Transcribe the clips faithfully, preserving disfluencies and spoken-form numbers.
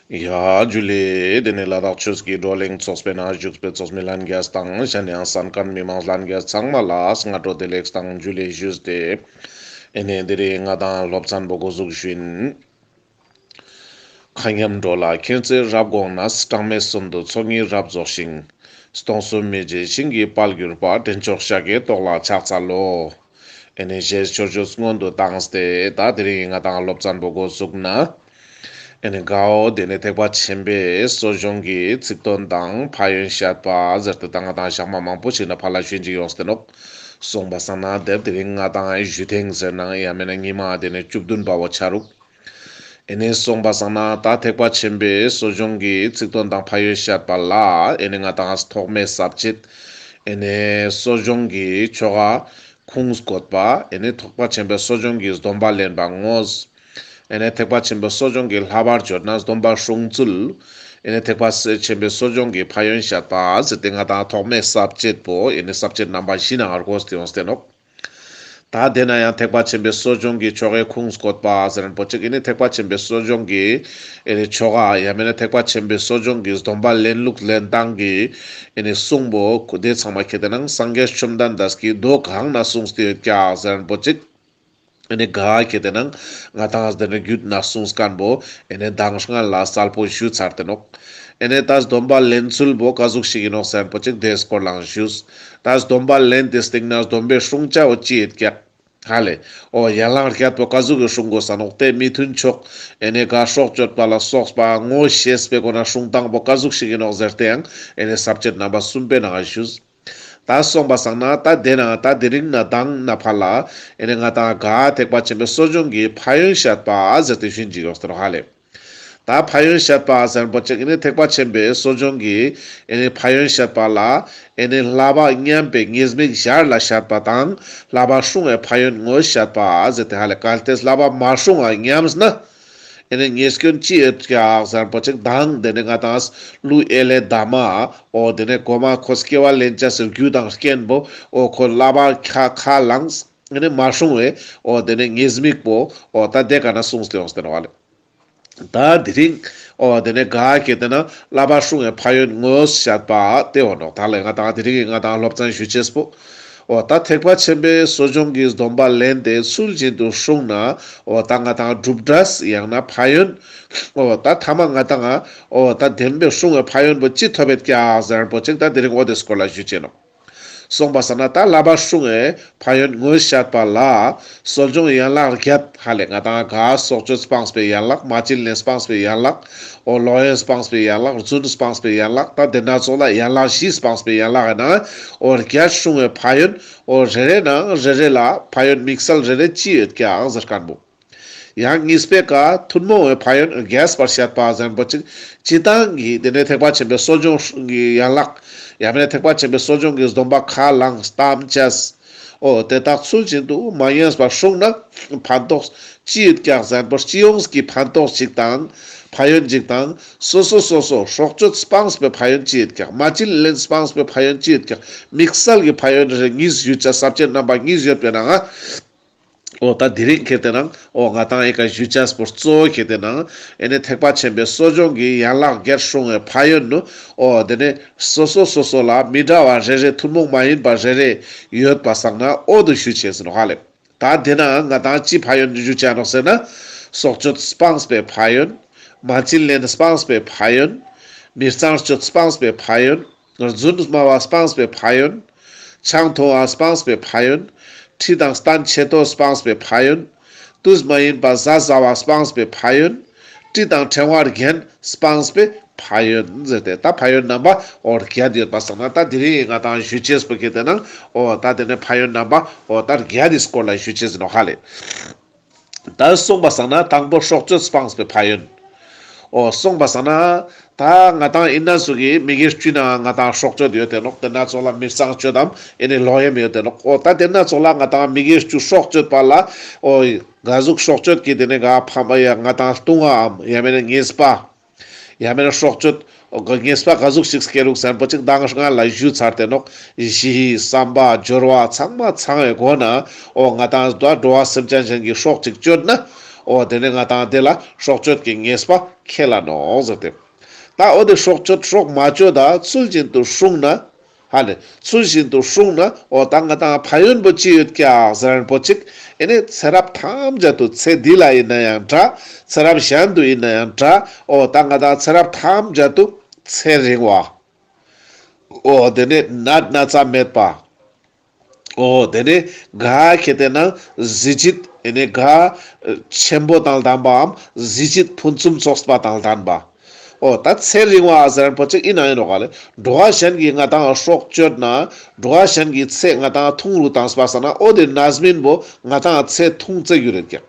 ཡ་ཇུ་ལེ། དེ་ནས་ལ་དྭགས་ཆོས་ཀྱི་བགྲོ་གླེང་ཚོགས་པའི་ནང་བཞུགས་པའི་ཚོགས་མི་ལྷན་རྒྱས་དང་གཞན་ཡང་གསན་མཁན་མི་མང་ལྷན་རྒྱས་ཚང་མ་ལ་སྔ་དྲོ་བདེ་ལེགས་དང་ཇུ་ལེ་ཞུས་ཏེ། ཨེ་ནས་དེ་རིང་ང་དང་སློབ་ཚན་པོ་འགོ་འཛུགས་ཞུ་ཡིན། མཁའ་མཉམ་འགྲོ་ལ་མཁྱེན་བརྩེ་རབ་དགོངས་ནས། གྲངས་མེད་གསུམ་དུ་ཚོགས་གཉིས་རབ་རྫོགས་ཤིང་། སྟོང་གསུམ་མི་མཇེད་ཞིང་གི་དཔལ་གྱུར་པ། འདྲེན་མཆོག་ཤཱཀྱའི་ཏོག་ལ་ཕྱག་འཚལ་ལོ། ཨེ་ནས་ཞེས་མཆོད་བརྗོད་སྔོན་དུ་བཏང་སྟེ་ད་དེ་རིང་ང་དང་སློབ་ཚན་པོ་འགོ་བཙུགས་ན། ཨེ་ནས་གའོ་དེ་ནས་ཐེག་པ་ཆེན་པོའི་གསོ་སྦྱོང་གི་ཚིག་དོན་དང་ཕན་ཡོན་བཤད་པ་ཟེར་ཏེ་ད་ང་དང་ཞག་མ་མང་པོ་ཞིག་ན་ཕར་ལ་ཞུ་ཡིན་ཅིག་ཡོངས་ཏེ་ནོག། སོང་པ་སང་ན་དེབ་དེ་རིང་ང་དང་ཞུ་ཐེངས་ཟེར་ན་ཡང་མེད་ན་ཉི་མ་དེ་ནས་བཅུ་བདུན་པ་བོ་ཆ་རུག། ཨེ་ནས་སོང་པ་སང་ན་ད་ཐེག་པ་ཆེན་པོའི་གསོ་སྦྱོང་གི་ཚིག་དོན་དང་ཕན་ཡོན་བཤད་པ་ལ་ཨེ་ནས་ང་དང་ཐོག་མའི་ས་བཅད། ཨེ་ནས་གསོ་སྦྱོང་གི་ཆོ་ག་ཁུངས་བཀོད་པ། ཨེ་ནས་ཐེག་པ་ཆེན་པོའི་གསོ་སྦྱོང་གི་སྡོམ་པ་ལེན་པ་དངོས། ཨེ་ནས་ཐེག་པ་ཆེན་པོའི་གསོ་སྦྱོང་གི་བསླབ་པར་བརྗོད་ན་སྡོམ་པ་སྲུང་ཚུལ། ཨེ་ནས་ཐེག་པ་ཆེན་པོའི་གསོ་སྦྱོང་གི་ཕན་ཡོན་བཤད་པ་ཟེར་ཏེ་ང་དང་ཐོག་མའི་ས་བཅད་པོ་ཨེ་ནས་ས་བཅད་རྣམ་པ་བཞི་ནང་ང་བགོས་ཏེ་ཡོངས་ཏེ་ནོག། ད་དེ་ན་ཡང་ཐེག་པ་ཆེན་པོའི་གསོ་སྦྱོང་གི་ཆོ་གའི་ཁུངས་བཀོད་པ་ཟེར་མཁན་པོ་ཅིག་ཨེ་ནས་ཐེག་པ་ཆེན་པོའི་གསོ་སྦྱོང་གི་ཨེ་ནས་ཆོ་ག་ཡང་མེད་ན་ཐེག་པ་ཆེན་པོའི་གསོ་སྦྱོང་གི་སྡོམ་པ་ལེན་ལུགས་ལེན་སྟངས་ཀྱི་ཨེ་ནས་གསུང་པོ་དེ་ཚང་མ་ཁྱེར་ཏེ་ནང་སངས་རྒྱས་བཅོམ་ལྡན་འདས་ཀྱིས་མདོ་གང་ན་གསུངས་ཏེ་ཡོད་ཀྱག་ཟེར་མཁན་པོ་ཅིག། ཨེ་ནས་ག་ཁྱེར་ཏེ་ནང་ང་དང་དེ་ནས་རྒྱུད་ན་གསུངས་མཁན་པོ་ཨེ་ནས་མདང་སྔ་ལ་གསལ་པོ་ཞུ་ཚར་ཏེ་ནོག། ཨེ་ནས་ད་སྡོམ་པ་ལེན་ཚུལ་པོ་ག་ཟུག་ཞིག་ཡིན་ནོག་ཟེར་མཁན་པོ་ཅིག་དེའི་སྐོར་ལའང་ཞུས། ད་སྡོམ་པ་ལེན་ཏེ་སྟིང་ན་སྡོམ་པའི་སྲུང་བྱ་བོ་ཅི་ཡོད་ཀྱག། ཧ་ལེ། འོ་ཡན་ལག་བརྒྱད་པོ་ག་ཟུག་གི་སྲུང་དགོས་ས་ནོག། དེ་མི་མཐུན་ཕྱོགས་ཨེ་ནས་ག་སྲོག་གཅོད་པ་ལ་སོགས་པ་ངོ་ཤེས་པའི་སྒོ་ན་སྲུང་སྟངས་པོ་ག་ཟུག་ཞིག་ཡིན་ནོག་ཟེར་ཏེ་ཡང་ཨེ་ནས་ས་བཅད་རྣམ་པ་གསུམ་པའི་ནང་ང་ཞུས། ད་སོང་པ་སང་ན་ད་དེ་ན་ད་དེ་རིང་ན་མདང་ན་ཕར་ལ་ཨེ་ནས་ང་དང་ག་ཐེག་པ་ཆེན་པོའི་གསོ་སྦྱོང་གི་ཕན་ཡོན་བཤད་པ་ཟེར་ཏེ་ཞུ་ཡིན་ཅིག་ཡོངས་ཏེ་ནོག་ཧ་ལེ། ད་ཕན་ཡོན་བཤད་པ་ཟེར་མཁན་པོ་ཅིག་ཨེ་ནས་ཐེག་པ་ཆེན་པོའི་གསོ་སྦྱོང་གི་ཨེ་ནས་ཕན་ཡོན་བཤད་པ་ལ་ཨེ་ནས་བསླབ་པ་ཉམས་པའི་ཉེས་དམིགས་ཞར་ལ་བཤད་པ་དང་བསླབ་པ་སྲུང་བའི་ཕན་ཡོན་དངོས་བཤད་པ་ཟེར་ཏེ་ཧ་ལེ། གལ་ཏེ་བསླབ་པ་མ་སྲུང་བ་ཉམས་ན་ཨེ་ནས་ཉེས་སྐྱོན་ཅི་ཡོད་ཀྱག་ཟེར་མཁན་པོ་ཅིག་དང་དེ་ནས་ང་དང་ཀླུ་ཨེ་ལས་འདབ་མ་འོ་དེ་ནས་གོ་མ་ཁོ་སྐྱེ་བ་ལེན་བྱ་ཟེར་རྒྱུ་དང་རྐྱེན་པོ་འོ་ཁོ་བསླབ་པ་ཁ་ཁ་ལངས་ཨེ་ནས་མ་སྲུང་བའི་འོ་དེ་ནས་ཉེས་དམིགས་པོ་འོ་ད་དེ་ག་ན་གསུངས་ཏེ་ཡོངས་ཏེ་ནོག་ཧ་ལེ། ད་དེ་རིང་འོ་དེ་ནས་ག་ཁྱེར་ཏེ་ན་བསླབ་པ་སྲུང་བའི་ཕན་ཡོན་དངོས་བཤད་པ་དེ་འོ་ནོག། ད་ལེ་ང་དང་དེ་རིང་ང་དང་སློབ་ཚན་ཞུ་ཅེས་པོ་འོ་ད་ཐེག་པ་ཆེན་པོའི་གསོ་སྦྱོང་གི་སྡོམ་པ་ལེན་ཏེ་ཚུལ་བཞིན་དུ་སྲུང་ན་འོ་ད་ང་དང་གྲུབ་འབྲས་ཡང་ན་ཕན་ཡོན་འོ་ད་ཐ་མ་ང་དང་འོ་ད་བདེན་པའི་སྲུང་བའི་ཕན་ཡོན་པོ་ཅི་ཐོབ་ཡོད་ཀྱག་ཟེར་མཁན་པོ་ཅིག་ད་དེ་རིང་འོ་དེ་སྐོར་ལ་ཞུ་ཅེས་ནོག། སོང་པ་སང་ན་ད་བསླབ་པ་སྲུང་བའི་ཕན་ཡོན་དངོས་བཤད་པ་ལ་གསོ་སྦྱོང་ཡན་ལག་བརྒྱད་ཧ་ལེ། ང་དང་ག་སྲོག་གཅོད་སྤངས་པའི་ཡན་ལག། མ་བྱིན་ལེན་སྤངས་པའི་ཡན་ལག། འོ་ལོག་གཡེམ་སྤངས་པའི་ཡན་ལག། རྫུན་སྤངས་པའི་ཡན་ལག། ད་དེ་ན་ཚོགས་ལ་ཡན་ལག་བཞི་སྤངས་པའི་ཡན་ལག་ཡིན་ན་འོ་བརྒྱད་སྲུང་བའི་ཕན་ཡོན་འོ་རེ་རེ་ནང་རེ་རེ་ལ་ཕན་ཡོན་དམིགས་བསལ་རེ་རེ་ཅི་ཡོད་ཀྱག་ཟེར་མཁན་པོ། ཡང་གཉིས་པའི་ཀ་ཐུན་མོང་བའི་ཕན་ཡོན་རྒྱས་པར་བཤད་པ་ཟེར་མཁན་པོ་ཅིག་སྤྱིར་བཏང་གི་དེ་ནས་ཐེག་པ་ཆེན་པོའི་གསོ་སྦྱོང་གི་ཡན་ལག་ཡང་མེད་ན་ཐེག་པ་ཆེན་པོའི་གསོ་སྦྱོང་གི་སྡོམ་པ་ཁས་བླངས་དམ་བཅས་འོ་དེ་དག་ཚུལ་བཞིན་དུ་མ་ཉམས་པར་སྲུང་ན་ཕན་ཐོགས་ཅི་ཡོད་ཀྱག་ཟེར་མཁན་པོ་སྤྱི་ཡོངས་ཀྱི་ཕན་ཐོགས་ཅིག་དང་ཕན་ཡོན་ཅིག་དང་སོ་སོ་སོ་སོ་སྲོག་གཅོད་སྤངས་པའི་ཕན་ཡོན་ཅི་ཡོད་ཀྱག། མ་བྱིན་ལེན་སྤངས་པའི་ཕན་ཡོན་ཅི་ཡོད་ཀྱག། དམིགས་བསལ་གྱི་ཕན་ཡོན་རེ་གཉིས་ཡོད་ཅེས་ས་བཅད་རྣམ་པ་གཉིས་ཡོད་པའི་ནང་ང་འོ་ད་དེ་རིང་ཁྱེར་ཏེ་ནང་འོ་ང་དང་ཨེ་ཀ་ཞུ་ཅེས་པོ་གཙོ་བོ་ཁྱེར་ཏེ་ནང་ཨེ་ནས་ཐེག་པ་ཆེན་པོའི་གསོ་སྦྱོང་གི་ཡན་ལག་བརྒྱད་སྲུང་བའི་ཕན་ཡོན་ནི་འོ་དེ་ནས་སོ་སོ་སོ་སོ་ལ་མི་འདྲ་བ་རེ་རེ་ཐུན་མོང་མ་ཡིན་པ་རེ་རེ་ཡོད་པ་སང་ན་འོ་དུ་ཞུ་ཅེས་ནོག་ཧ་ལེ། ད་དེ་ནང་ང་དང་ཅི་ཕན་ཡོན་ཞུ་ཅེས་ནོག་ཟེར་ན་སྲོག་གཅོད་སྤངས་པའི་ཕན་ཡོན། མ་བྱིན་ལེན་སྤངས་པའི་ཕན་ཡོན། མི་གཙང་སྤྱོད་སྤངས་པའི་ཕན་ཡོན། རྫུན་སྨྲ་བ་སྤངས་པའི་ཕན་ཡོན། ཆང་འཐུང་བ་སྤངས་པའི་ཕན་ཡོན། ཁྲི་དང་སྟན་ཆེ་མཐོ་སྤངས་པའི་ཕན་ཡོན། དུས་མ་ཡིན་པ་བཟའ་ཟ་བ་སྤངས་པའི་ཕན་ཡོན། དྲི་དང་ཕྲེང་བར་རྒྱན་སྤངས་པའི་ཕན་ཡོན་ཟེར་ཏེ་ད་ཕན་ཡོན་རྣམ་པ་འོ་བརྒྱད་ཡོད་པ་སང་ན་ད་དེ་རིང་ང་དང་ཞུ་ཅེས་པོ་ཁྱེར་ཏེ་ནང་འོ་ད་དེ་ནས་ཕན་ཡོན་རྣམ་པ་འོ་ད་བརྒྱད་དེ་སྐོར་ལ་ཞུ་ཅེས་ནོག་ཧ་ལེ། ད་སོང་པ་སང་ན་དང་པོ་སྲོག་གཅོད་སྤངས་པའི་ཕན་ཡོན། འོ་སོང་པ་སང་ན་ད་ང་དང་ཨིན་ན་སུ་གི་མི་དགེ་བཅུའི་ནང་ང་དང་སྲོག་གཅོད་ཡོད་དེ་ནོག། དེ་ན་ཚོགས་ལ་མི་གཙང་སྤྱོད་དམ་ཨེ་ནས་ལོག་གཡེམ་ཡོད་དེ་ནོག། འོ་ད་དེ་ན་ཚོགས་ལ་ང་དང་མི་དགེ་བཅུ་སྲོག་གཅོད་པ་ལ་འོ་ག་ཟུག་སྲོག་གཅོད་ཀྱི་དེ་ནས་ག་ཕན་པ་ཡ་ང་དང་ལྟུང་བའམ་ཡང་མེད་ན་ཉེས་པ། ཡང་མེད་ན་སྲོག་གཅོད་འོ་ག་ཉེས་པ་ག་ཟུག་ཞིག་སྐྱེ་རུག་ཟེར་མཁན་པོ་ཅིག་མདང་སྔ་ལ་ཞུ་ཚར་ཏེ་ནོག། ཞི་བསམ་པ་སྦྱོར་བ་ཚང་མ་ཚང་བའི་སྒོ་ནས་འོ་ང་དང་ད་འགྲོ་བ་སེམས་ཅན་གཞན་གྱི་སྲོག་ཅིག་གཅོད་ན་ འོ་དེ་ནས་ང་ཏང་དེ་ལ་སྲོག་གཅོད་ཀྱི་ཉེས་པ་ཁེལ་ལ་ནོག་ཟེར་ཏེ། ད་འོ་དེ་སྲོག་གཅོད་སྲོག་མ་གཅོད་ད་ཚུལ་བཞིན་དུ་སྲུང་ན། ཧ་ལེ། ཚུལ་བཞིན་དུ་སྲུང་ན་འོ་ད་ང་ཏང་ཕན་ཡོན་པོ་ཅི་ཡོད་ཀྱག་ཟེར་ན་པོ་ཅིག་ཨེ་ནི་ཚེ་རབས་ཐམས་ཅད་དུ་ཚེ་འདི་ལ་ཡིན་ན་ཡང་འདྲ། ཚེ་རབས་གཞན་དུ་ཡིན་ན་ཡང་འདྲ། འོ་ད་ང་ཏང་ཚེ་རབས་ཐམས་ཅད་དུ་ཚེ་རིང་བ། འོ་དེ་ནས་ནད་ན་ཚ་མེད་པ། འོ་དེ་ནས་ག་ཁེ་ཏེ་ན་གཟི་བརྗིད་ཨེ་ནི་ག་ཆེན་པོ་དང་ལྡན་པའམ་གཟི་བརྗིད་ཕུན་སུམ་ཚོགས་པ་དང་ལྡན་པ། འོ་ད་ཚེ་རིང་བ་ཟེར་ན་པོ་ཅིག་ཨིན་ན་ཨིན་ནོག་ལེ། འགྲོ་བ་གཞན་གྱིས་ང་ཏང་སྲོག་གཅོད་ན་འགྲོ་བ་གཞན་གྱི་ཚེ་ང་ཏང་ཐུང་རུ་བཏང་སྤ་ས་ན་འོ་དེ་རྣམ་སྨིན་པོ་ང་ཏང་ཚེ་ཐུང་ཚེ་རྒྱུ་རེད་ཀྱག་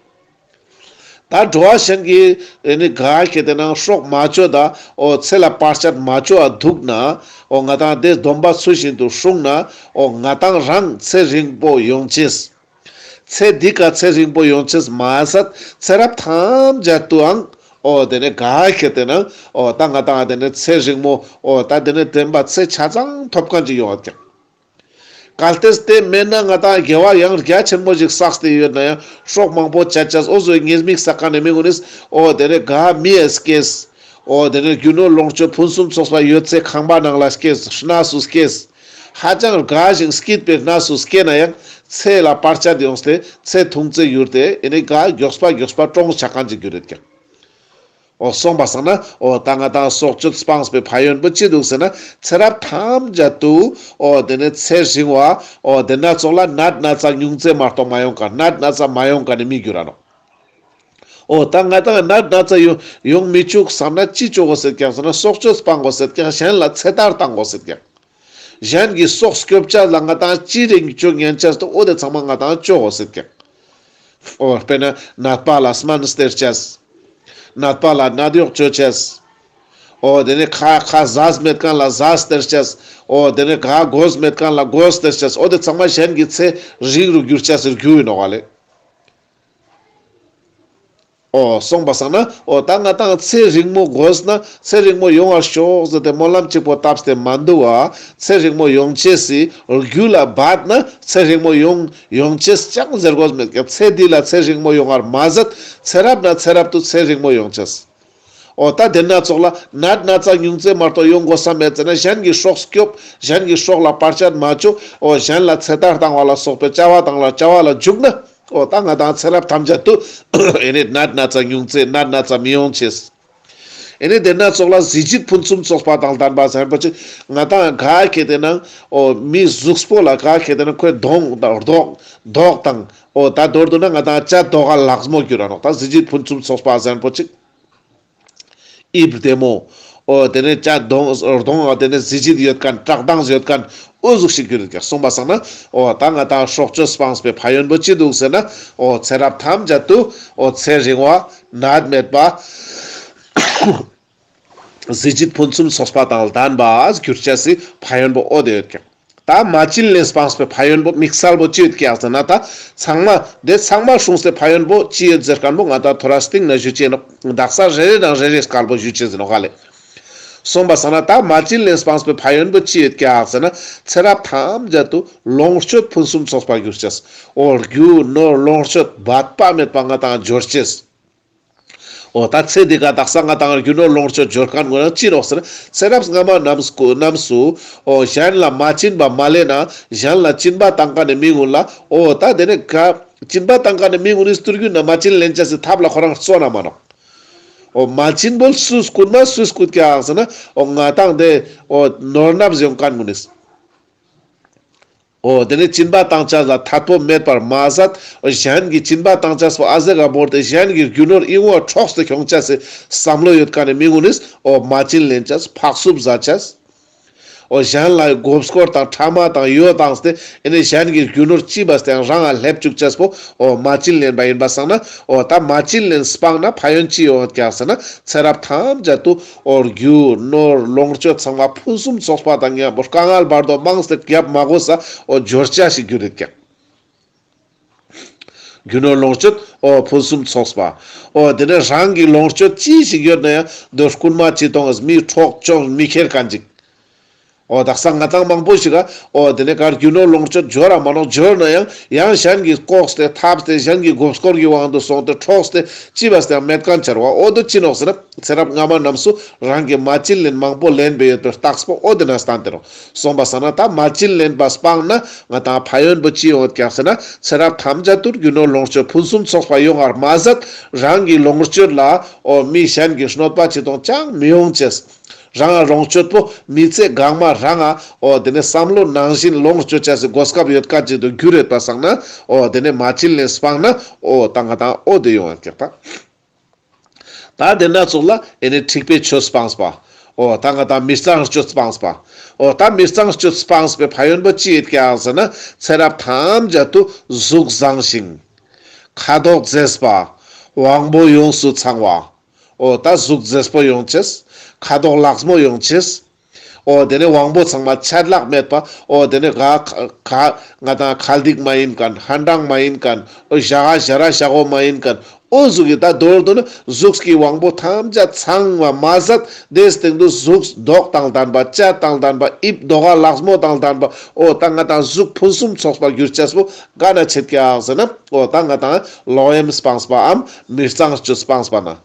ད་འགྲོ་བ་གཞན་གྱིས་ཨེ་ནི་ག་ཁེ་ཏེ་ན་སྲོག་མ་གཅོད་ད་འོ་ཚེ་ལ་བར་ཆད་མ་བཅོ་བ་འདུག་ན་འོ་ང་ཏང་དེ་སྡོམ་པ་ཚུལ་བཞིན་དུ་སྲུང་ན་འོ་ང་ཏང་རང་ཚེ་རིང་པོ་ཡོང་ཅེས། ཚེ་འདི་ཀ་ཚེ་རིང་པོ་ཡོང་ཅེས་མ་ཟད་ཚེ་རབས་ཐམས་ཅད་དུའང་འོ་དེ་ནས་ག་ཁེ་ཏེ་ན་འོ་ད་ང་ཏང་དེ་ནས་ཚེ་རིང་མོ་འོ་ད་དེ་ནས་བདེན་པ་ཚེ་ཆ་ཚང་ཐོབ་མཁན་ཅིག་ཡོང་བ་ཀྱག་གལ་ཏེ་དེ་མེད་ན་ང་ཏང་དགེ་བ་ཡང་རྒྱ་ཆེན་མོ་ཞིག་བསགས་ཏེ་ཡོད་ན་ཡང་སྲོག་མང་པོ་བཅད་བཅད་འོ་ཟོའི་ཉེས་དམིགས་བསགས་མཁན་ནི་མི་ཀུན་ནིས་འོ་དེ་ནས་ག་མི་ཡ་སྐྱེས། འོ་དེ་ནས་རྒྱུ་ནོར་ལོངས་སྤྱོད་ཕུན་སུམ་ཚོགས་པ་ཡོད་ཚད་ཁང་པ་ནང་ལ་སྐྱེས་གནས་སུ་སྐྱེས། ཧ་ཅང་དགའ་ཞིང་སྐྱིད་པའི་གནས་སུ་སྐྱེས་ན་ཡང་ཚེ་ལ་བར་ཆད་ཡོངས་ཏེ་ཚེ་ཐུང་ཚེ་ཡུར་ཏེ་ཨེ་ནི་ག་མགྱོགས་པ་མགྱོགས་པ་གྲོངས་ཆ་མཁན་ཅིག་རྒྱུ་རེད་ཀྱག་འོ་སོང་པ་སང་ན་འོ་ད་ང་ཏང་སྲོག་གཅོད་སྤངས་པའི་ཕན་ཡོན་པོ་ཅི་འདུག་ཟེར་ན་ཚེ་རབས་ཐམས་ཅད་དུ་འོ་དེ་ནས་ཚེ་རིང་བ་འོ་དེ་ན་ཙོགས་ལ་ནད་ན་ཚ་ཉུང་ཙེ་མ་གཏོགས་མ་ཡོང་མཁན་ནད་ན་ཚ་མ་ཡོང་མཁན་ནི་མི་འགྱུར་ར་ནོག་འོ་ད་ང་ཏང་ནད་ན་ཚ་ཡོང་ཡོང་མི་བཅུག་བསམ་ན་ཅི་བཅོ་དགོས་ཟེར་ཀྱག་ཟེར་ན་སྲོག་གཅོད་སྤང་དགོས་ཟེར་ཀྱག་གཞན་ལ་ཚེ་ཐར་བཏང་དགོས་ཟེར་ཀྱག་གཞན་གྱི་སྲོག་སྐྱོབ་ཅེས་ལ་ང་ཏང་ཅི་རིགས་བཅོ་ཉན་ཅེས་ཏེ་འོ་དེ་ཚང་མ་ང་ཏང་བཅོ་དགོས་ཟེར་ཀྱག་འོ་དཔེར་ན་ནད་པ་ལ་སྨན་སྟེར་ཅེས། ནད་པ་ལ་ནད་གཡོག་བཅོ་ཅེས། འོ་དེ་ནས་ཁ་ཁ་ཟས་མེད་མཁན་ལ་ཟས་སྟེར་ཅེས། འོ་དེ་ནས་ག་གོས་མེད་མཁན་ལ་གོས་སྟེར་ཅེས། འོ་དེ་ཚང་མ་གཞན་གྱི་ཚེ་རིང་རུ་འགྱུར་ཅེས་སི་རྒྱུ་ཡིན་ནོག་ལེ། འོ་སོང་པ་སང་ན་འོ་ད་ང་ཏང་ཚེ་རིང་མོ་དགོས་ན་ཚེ་རིང་མོ་ཡོང་བར་ཤོག་ཟེར་ཏེ་སྨོན་ལམ་གཅིག་པོ་བཏབ་སྟེ་མ་འདུག་བ། ཚེ་རིང་མོ་ཡོང་ཅེས་སི་རྒྱུ་ལ་འབད་ན་ཚེ་རིང་མོ་ཡོང་ཡོང་ཅེས་ཅང་ཟེར་དགོས་མེད་ཀྱག་ཚེ་འདི་ལ་ཚེ་རིང་མོ་ཡོང་བར་མ་ཟད་ཚེ་རབས་ན་ཚེ་རབས་དུ་ཚེ་རིང་མོ་ཡོང་ཅེས། འོ་ད་དེ་ན་ཙོགས་ལ་ནད་ན་ཚ་ཉུང་ཙེ་མ་གཏོགས་ཡོང་དགོས་ས་མེད་ཟེར་ན་གཞན་གྱི་སྲོག་སྐྱོབ། གཞན་གྱི་སྲོག་ལ་བར་ཆད་མ་བཅོ། འོ་གཞན་ལ་ཚེ་ཐར་བཏང་བ་ལ་སོགས་པའི་བྱ་བ་དང་ལ་བྱ་བ་ལ་འཇུག་ན། འོ་ད་ང་ཏང་ཚེ་རབས་ཐམས་ཅད་དུ་ཨེ་ནི་ནད་ན་ཚ་ཉུང་ཙེ་ནད་ན་ཚ་མི་ཡོང་ཅེས། ཨེ་ནི་དེ་ན་ཙོགས་ལ་གཟི་བརྗིད་ཕུན་སུམ་ཚོགས་པ་དང་ལྡན་པ་ཟེར་པོ་ཅིག་ང་ཏང་ག་ཁེ་ཏེ་ན་འོ་མི་གཟུགས་པོ་ལ་ག་ཁེ་ཏེ་ན་ཁོའི་གདོང་དང་མདོག་མདོག་དང་འོ་ད་མདོར་བསྡུ་ན་ང་ཏང་བྱ་མདོག་ག་ལེགས་མོ་འགྱུར་ར་ནོག་ད་གཟི་བརྗིད་ཕུན་སུམ་ཚོགས་པ་ཟེར་པོ་ཅིག་དབྱིབས་བདེ་མོ། འོ་དེ་ནས་བྱ་གདོང་གདོང་འོ་དེ་ནས་གཟི་བརྗིད་ཡོད་མཁན་བཀྲག་མདངས་ཡོད་མཁན་འོ་ཟུག་ཞིག་གྱུར་ཀྱག་གསུངས་པ་སང་ན། འོ་ད་ང་ཏང་སྲོག་གཅོད་སྤངས་པའི་ཕན་ཡོན་པོ་ཅི་འདུག་ཟེར་ན། འོ་ཚེ་རབས་ཐམས་ཅད་དུ་འོ་ཚེ་རིང་བ་ནད་མེད་པ་གཟི་བརྗིད་ཕུན་སུམ་ཚོགས་པ་དང་ལྡན་པ་གྱུར་ཅེས་སི་ཕན་ཡོན་པོ་འོ་དེ་ཡོད་ཀྱག་ད་མ་བྱིན་ལེན་སྤངས་པའི་ཕན་ཡོན་པོ་དམིགས་བསལ་པོ་ཅི་ཡོད་ཀྱག་ཟེར་ན། ད་ཚང་མ་དེ་ཚང་མ་སྲུངས་ཏེ་ཕན་ཡོན་པོ་ཅི་ཡོད་ཟེར་མཁན་པོ་ང་ད་ཐོ་རེ་སྟིང་ན་ཞུ་ཅེས་ནོག་དག་ས་རེ་རེ་དང་རེ་རེ་སྐལ་པོ་ཞུ་ཅེས་ཟེར་ནོག་ལེ། སོང་པ་སང་ན་ད་མ་བྱིན་ལེན་སྤངས་པའི་ཕན་ཡོན་པོ་ཅི་ཡོད་ཀྱག་ཟེར་ན། ཚེ་རབས་ཐམས་ཅད་དུ་ལོངས་སྤྱོད་ཕུན་སུམ་ཚོགས་པ་གྱུར་ཅེས། འོ་རྒྱུ་ནོར་ལོངས་སྤྱོད་འབད་པ་མེད་པ་ང་ཏང་འབྱོར་ཅེས། འོ་ད་ཚེ་འདི་ཀ་དག་ས་ང་ཏང་རྒྱུ་ནོར་ལོངས་སྤྱོད་འབྱོར་མཁན་ཀུན་ལ་ཅི་ནོག་ཟེར་ན། ཚེ་རབས་སྔ་མ་རྣམས་སུ་རྣམས་སུ་འོ་གཞན་ལ་མ་བྱིན་པ་མ་ལེན་ན་གཞན་ལ་སྦྱིན་པ་བཏང་མཁན་ནི་མི་ཀུན་ལ་འོ་ད་དེ་ནས་ག་སྦྱིན་པ་བཏང་མཁན་ནི་མི་ཀུན་ནི་སྟོར་རྒྱུ་ན་མ་བྱིན་ལེན་ཅེས་སི་ཐབས་ལ་ཁོ་རང་བརྩོན་ན་མ་ནོག་འོ་མ་བྱིན་པོ་སུས་བསྐུར་མ་སུས་བསྐུར་ཀྱག་ཟེར་ན། འོ་ང་ཏང་དེ་འོ་ནོར་ནབས་ཡོང་མཁན་ཀུན་ནིས། འོ་དེ་ནས་སྦྱིན་པ་བཏང་ཅེས་ལ་ཐད་པོ་མེད་པར་མ་ཟད། འོ་གཞན་གྱི་སྦྱིན་པ་བཏང་ཅེས་པོ་ཨ་ཟེ་ག་བོར་ཏེ་གཞན་གྱི་རྒྱུ་ནོར་ཨི་བོ་འཕྲོགས་ཏེ་ཁྱོང་ཅེས་སི་བསམ་བློ་ཡོད་མཁན་ནི་མི་ཀུན་ནིས་འོ་མ་བྱིན་ལེན་ཅེས་ཕག་སུབ་ཟ་ཅེས། འོ་གཞན་ལ་མགོ་སྐོར་དང་ཕྲ་མ་དང་གཡོ་བཏང་སྟེ་ཨེ་ནི་གཞན་གྱི་རྒྱུ་ནོར་ཅི་བས་ཏེ་རང་ང་སླེབས་བཅུག་ཅེས་པོ་འོ་མ་བྱིན་ལེན་པ་ཡིན་པ་སང་ན། འོ་ད་མ་བྱིན་ལེན་སྤངས་ན་ཕན་ཡོན་ཅི་ཡོང་ཀྱག་ཟེར་ན། ཚེ་རབས་ཐམས་ཅད་དུ་འོ་རྒྱུ་ནོར་ལོངས་སྤྱོད་ཚང་མ་ཕུན་སུམ་ཚོགས་པ་དང་མཉམ་པོ་དཀའ་ངལ་བར་དོ་མང་སྟེ་རྒྱབ་མ་དགོས་ས་འོ་འབྱོར་ཅེས་ཤིག་གྱུར་ཡོད་ཀྱག་རྒྱུ་ནོར་ལོངས་སྤྱོད་འོ་ཕུན་སུམ་ཚོགས་པ། འོ་དེ་ནས་རང་གི་ལོངས་སྤྱོད་ཅི་ཞིག་ཡོད་ན་ཡང་དེ་རྐུན་མ་ཅི་གཏོང་ངས་མི་འཕྲོག་བཅོམ་མི་ཁྱེར་མཁན་ཅིག་འོ་དག་ས་ང་ཏང་མང་པོ་ཞིག་ག་འོ་དེ་ནས་གར་རྒྱུ་ནོར་ལོངས་སྤྱོད་འབྱོར་ར་མ་ནོག། འབྱོར་ན་ཡང་ཡང་གཞན་གྱིས་བཀོག་སྟེ་འཐབ་སྟེ་གཞན་གྱི་མགོ་སྐོར་གྱི་དབང་དུ་སོང་སྟེ་འཕྲོག་སྟེ་ཅི་བས་ཏེ་མེད་མཁན་ཆར་བ། འོ་དོ་ཅི་ནོག་ཟེར་ན་ཚེ་རབས་སྔ་མ་རྣམས་སུ་རང་གི་མ་བྱིན་ལེན་མང་པོ་ལེན་པའི་ཡོད་པའི་རྟགས་པོ་འོ་དེ་ན་སྟན་ཏེ་ནོག། སོང་པ་སང་ན་ད་མ་བྱིན་ལེན་པ་སྤངས་ན་ང་ཏང་ཕན་ཡོན་པོ་ཅི་ཡོང་ཡོད་ཀྱག་ཟེར་ན་ཚེ་རབས་ཐམས་ཅད་དུ་རྒྱུ་ནོར་ལོངས་སྤྱོད་ཕུན་སུམ་ཚོགས་པ་ཡོང་བར་མ་ཟད་རང་གི་ལོངས་སྤྱོད་ལ་འོ་མི་གཞན་གྱི་གནོད་པ་ཅི་དང་ཅང་མི་ཡོང་ཅེས། རང་ལོངས་སྤྱོད་པོ་མི་ཚེ་གང་མ་རང་ང་འོ་དེ་ནས་བསམ་བློ་ནང་བཞིན་ལོངས་སྤྱོད་ཅེས་སི་གོ་སྐབས་ཡོད་མཁན་ཅིག་ཏུ་འགྱུར་ཡོད་པ་སང་ན་འོ་དེ་ནས་མ་བྱིན་ལེན་སྤངས་ན་འོ་ད་ང་ཏང་འོ་དེ་ཡོང་ཡོད་ཀྱག་ད། ད་དེ་ན་ཙོགས་ལ་ཨེ་ནི་འཁྲིག་པའི་ཆོས་སྤངས་པ། འོ་ད་ང་ཏང་མི་གཙང་སྤྱོད་སྤངས་པ། འོ་ད་མི་གཙང་སྤྱོད་སྤངས་པའི་ཕན་ཡོན་པོ་ཅི་ཡོད་ཀྱག་ཟེར་ན་ཚེ་རབས་ཐམས་ཅད་དུ་གཟུགས་བཟང་ཞིང་། ཁ་དོག་མཛེས་པ། དབང་པོ་ཡོངས་སུ་ཚང་བ། འོ་ད་གཟུགས་མཛེས་པོ་ཡོང་ཅེས། ཁ་དོག་ལེགས་མོ་ཡོང་ཅེས། འོ་དེ་ནས་དབང་པོ་ཚང་མ་ཆད་ལྷག་མེད་པ། འོ་དེ་ནས་ག་ག་ང་ཏང་ཁལ་རྡིག་མ་ཡིན་མཁན། ཧན་ཏང་མ་ཡིན་མཁན། འོ་ཞ་ག་ཞ་ར་ཞ་གོ་མ་ཡིན་མཁན། འོ་གཟུགས་ཀྱི་ད་མདོར་བསྡུ་ན་གཟུགས་ཀྱི་དབང་པོ་ཐམས་ཅད་ཚང་བ་མ་ཟད་དེའི་སྟེང་དུ་གཟུགས་མདོག་དང་ལྡན་པ། སྐྱ་དང་ལྡན་པ། དབྱིབས་མདོག་ག་ལེགས་མོ་དང་ལྡན་པ། འོ་ད་ང་ཏང་གཟུགས་ཕུན་སུམ་ཚོགས་པ་འགྱུར་ཅེས་པོ་ག་ན་ཆད་ཀྱག་ཟེར་ན་འོ་ད་ང་ཏང་ལོག་གཡེམ་སྤངས་པའམ་མི་གཙང་སྤྱོད་སྤངས་པ་ན།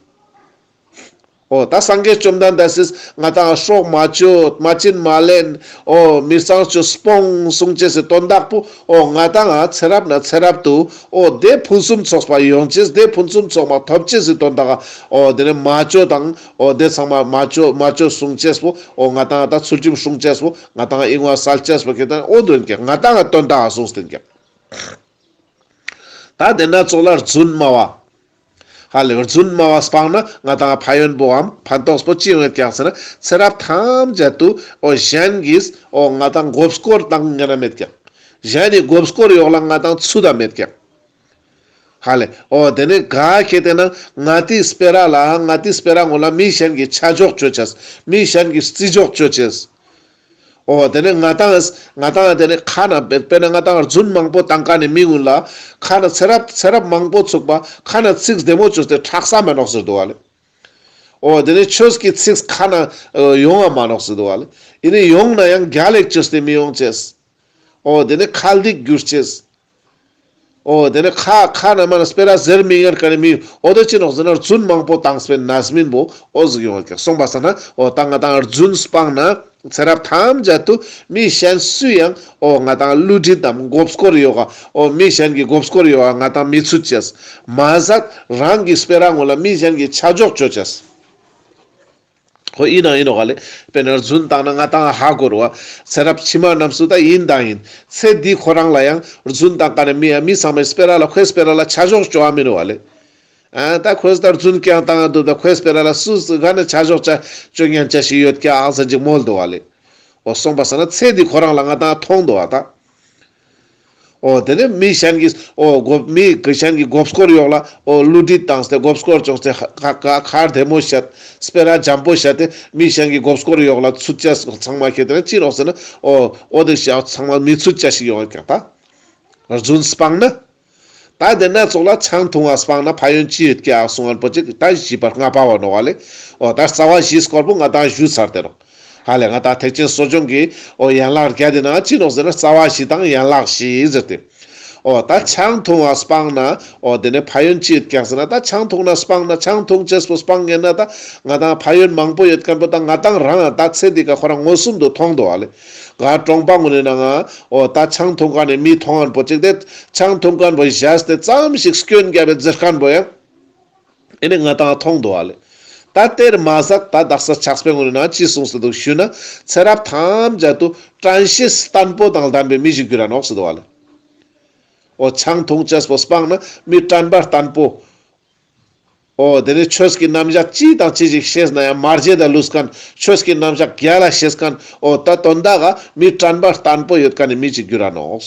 འོ་ད་སངས་རྒྱས་བཅོམ་ལྡན་འདས་སིས་ང་ཏང་སྲོག་མ་གཅོད། མ་བྱིན་མ་ལེན། འོ་མི་གཙང་སྤྱོད་སྤོང་གསུང་ཅེས་སི་དོན་དག་པོ་འོ་ང་ཏང་ཚེ་རབས་ནས་ཚེ་རབས་དུ་འོ་དེ་ཕུན་སུམ་ཚོགས་པ་ཡོང་ཅེས། དེ་ཕུན་སུམ་ཚོགས་པ་ཐོབ་ཅེས་སི་དོན་དག་འོ་དེ་ནས་མ་གཅོད་དང་འོ་དེ་ཚང་མ་མ་གཅོད་མ་གཅོད་གསུང་ཅེས་པོ་འོ་ང་ཏང་ད་ཚུལ་ཁྲིམས་སྲུང་ཅེས་པོ་ང་ཏང་ཨིན་བ་སལ་ཅེས་པོ་ཁེ་ཏེ་འོ་དོན་ཀྱག། ང་ཏང་དོན་དག་གསུངས་ཏེ་ཀྱག། ད་དེ་ན་ཙོགས་ལ་རྫུན་སྨྲ་བ། ཧ་ལེ་རྫུན་སྨྲ་བ་སྤངས་ན་ང་ཏང་ཕན་ཡོན་པོའམ་ཕན་ཐོགས་པོ་ཅི་ཡོང་ཡོད་ཀྱག་ཟེར་ན་ཚེ་རབས་ཐམས་ཅད་དུ་འོ་གཞན་གྱིས་འོ་ང་ཏང་མགོ་སྐོར་བཏང་ཉན་ན་མེད་ཀྱག། གཞན་ནི་མགོ་སྐོར་ཡོག་ལ་ང་ཏང་ཚུད་ད་མེད་ཀྱག། ཧ་ལེ་འོ་དེ་ནས་ག་ཁེ་ཏེ་ན་ང་ཏིའི་སྤེ་ར་ལ་ང་ཏིའི་སྤེ་ར་ངོ་ལ་མི་གཞན་གྱི་ཆ་འཇོག་ཅོ་ཅེས། མི་གཞན་གྱི་བརྩི་འཇོག་ཅོ་ཅེས། འོ་དེ་ནས་ང་ཏང་ང་ཏང་དེ་ནས་ཁ་ན་དཔེར་ན་ང་ཏང་རྫུན་མང་པོ་བཏང་མཁན་ནི་མི་ཀུན་ལ་ཁ་ན་ཚེ་རབས་ཚེ་རབས་མང་པོ་ཚུགས་པ་ཁ་ན་ཚིག་བདེ་མོ་ཅོས་ཏེ་ཁྲག་ས་མེ་ནོག་ཟེར་འདུག་བ་ལེ། འོ་དེ་ནས་ཆོས་ཀྱི་ཚིག་ཁ་ན་ཡོང་བ་མ་ནོག་ཟེར་འདུག་བ་ལེ། ཡིན་ནའི་ཡོང་ན་ཡང་རྒྱལ་ལེགས་ཅོས་ཏེ་མི་ཡོང་ཅེས། འོ་དེ་ནས་ཁལ་རྡིག་འགྱུར་ཅེས། འོ་དེ་ནས་ཁ་ཁ་ན་མ་ན་སྤེ་ར་ཟེར་མི་ཡོང་མཁན་ནི་མི་འོ་དེ་ཅི་ནོག་ཟེར་ན་རྫུན་མང་པོ་བཏང་སྤེ་ར་ནས་མིན་པོ་འོ་ཟུག་ཡོང་བ་ཀྱག། སོང་པ་སང་ན་འོ་ད་ང་ཏང་རྫུན་སྤངས་ན་ཚེ་རབས་ཐམས་ཅད་དུ་མི་གཞན་སུ་ཡང་འོ་ང་ཏང་བསླུ་བྲིད་དམ་མགོ་སྐོར་ཡོག་ག་འོ་མི་གཞན་གྱི་མགོ་སྐོར་ཡོག་ག་ང་ཏང་མི་ཚུད་ཅེས། མ་ཟད་རང་གི་སྤེ་ར་ངོ་ལ་མི་གཞན་གྱི་ཆ་འཇོག་ཅོ་ཅེས། ཁོ་ཡིན་ན་ཡིན་ནོག་ག་ལེ། དཔེར་ན་རྫུན་བཏང་ན་ང་ཏང་ཧ་གོ་རུ་བ། ཚེ་རབས་ཕྱི་མ་རྣམས་སུ་ད་ཡིན་དང་ཡིན། ཚེ་འདི་ཁོ་རང་ལ་ཡང་རྫུན་བཏང་མཁན་ནི་མི་ཡང་མི་ཚང་མའི་སྤེ་ར་ལ་ཁོའི་སྤེ་ར་ལ་ཆ་འཇོག་ཅོ་བ་མི་ནོག་ག་ལེ། ཨ་ད་ཁོས་ད་རྫུན་རྐྱང་བཏང་ང་འདུག་ད་ཁོའི་སྤེ་ར་ལ་སུ་སུ་ག་ནས་ཆ་འཇོག་ཅོ་ཉན་ཅེས་ཞིག་ཡོད་ཀྱག་ཟེར་ཅིག་མོལ་འདུག་བ་ལེ། འོ་སོང་པ་སང་ན་ཚེ་འདི་ཁོ་རང་ལ་ང་ཏང་མཐོང་འདུག་བ་ད། འོ་དེ་ནས་མི་གཞན་གྱི་འོ་མགོ་མི་གཞན་གྱི་མགོ་སྐོར་ཡོག་ལ་འོ་བསླུ་བྲིད་བཏང་སྟེ་མགོ་སྐོར་བྱུང་སྟེ་ཁ་ཁ་ཁ་བདེ་མོ་བཤད། སྤེ་ར་འཇམ་པོ་བཤད་དེ་མི་གཞན་གྱི་མགོ་སྐོར་ཡོག་ལ་ཚུད་ཅེས་ཚང་མ་ཁེ་ཏེ་ན་ཅི་ནོག་ཟེར་ན་འོ་འོ་དེ་ཞག་ཚང་མ་མི་ཚུད་ཅེས་ཞིག་ཡོང་ཡོད་ཀྱག་ད། རྫུན་སྤངས་ན། ད་དེ་ན་ཙོགས་ལ་ཆང་འཐུང་བ་སྤངས་ན་ཕན་ཡོན་ཅི་ཡོད་ཀྱག་གསུང་བ་པོ་ཅིག་ད་བཞི་པ་ལྔ་པ་བ་ནོག་བ་ལེ། འོ་ད་རྩ་བ་བཞིའི་སྐོར་པོ་ང་ཏང་ཞུས་ཚར་ཏེ་ནོག། ཧ་ལེ་ང་ཏང་ཐེག་ཆེན་གསོ་སྦྱོང་གི་འོ་ཡན་ལག་བརྒྱད་དེ་ན་ཅི་ནོག་ཟེར་ན་རྩ་བ་བཞི་དང་ཡན་ལག་བཞི་ཟེར་ཏེ། འོ་ད་ཆང་འཐུང་བ་སྤངས་ན་འོ་དེ་ནས་ཕན་ཡོན་ཅི་ཡོད་ཀྱག་ཟེར་ན་ད་ཆང་འཐུང་ན་སྤངས་ན་ཆང་འཐུང་ཅེས་པོ་སྤང་ཉན་ན་ད་ང་ཏང་ཕན་ཡོན་མང་པོ་ཡོད་མཁན་པོ་ད་ང་ཏང་རང་ད་ཚེ་འདི་ཀ་ཁོ་རང་མངོན་སུམ་དུ་མཐོང་འདུག་བ་ལེ། ག་གྲོང་པ་ངོ་ནས་ན་ང་འོ་ད་ཆང་འཐུང་མཁན་ནི་མི་མཐོང་མཁན་པོ་ཅིག་དེ་ཆང་འཐུང་མཁན་པོ་བཞག་སྟེ་ཙམ་ཞིག་སྐྱོན་རྒྱབ་པའི་ཟེར་མཁན་པོ་ཡང་ཨེ་ནི་ང་ཏང་མཐོང་འདུག་བ་ལེ། ད་དེར་མ་ཟད་ད་དག་ས་ཕྱག་དཔེ་ངོ་ནས་ན་ཅི་གསུངས་སེ་འདུག་ཞུས་ན་ཚེ་རབས་ཐམས་ཅད་དུ་དྲན་ཤེས་བརྟན་པོ་དང་ལྡན་པའི་མི་ཞིག་འགྱུར་ར་ནོག་ཟེར་འདུག་བ་ལེ། འོ་ཆང་འཐུང་ཅེས་པོ་སྤངས་ན་མི་དྲན་པ་བརྟན་པོ། འོ་དེ་ནས་ཆོས་ཀྱི་རྣམ་གཞག་ཅི་དང་ཅི་ཞིག་ཤེས་ན་ཡང་མ་བརྗེད་ད་ལུས་མཁན། ཆོས་ཀྱི་རྣམ་གཞག་རྒྱལ་ལ་ཤེས་མཁན། འོ་ད་དོན་དག་ག་མི་དྲན་པ་བརྟན་པོ་ཡོད་མཁན་ནི་མི་ཅིག་འགྱུར་ར་ནོག།